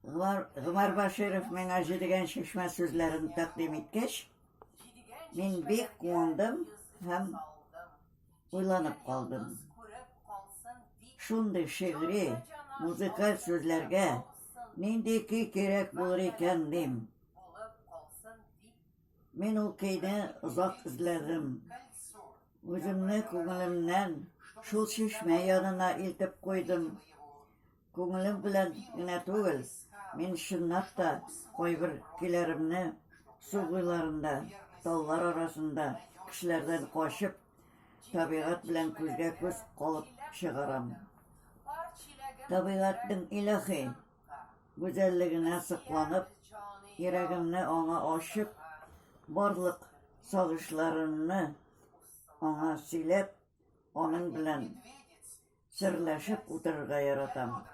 Гомәр Баширов миңа Җидегән чишмә сүзләрен тәкъдим иткәч, мин бик куандым һәм уйланып калдым. Шундый шигъри, музыкаль сүзләргә нинди көй кирәк булыр икән дим. Мин ул көйне озак эзләдем. Үземне күңелемнән шул чишмә янына илтеп куйдым. Күңелем белән генә түгел, мин чынлап та кайбер көйләремне су буйларында, таулар арасында, кешеләрдән качып, табигать белән күзгә-күз калып чыгарам. Табигатьнең илаһи гүзәллегенә сокланып, йөрәгемне аңа ачып, барлык сагышларымны аңа сөйләп, аның белән Серләшеп утырырга яратам.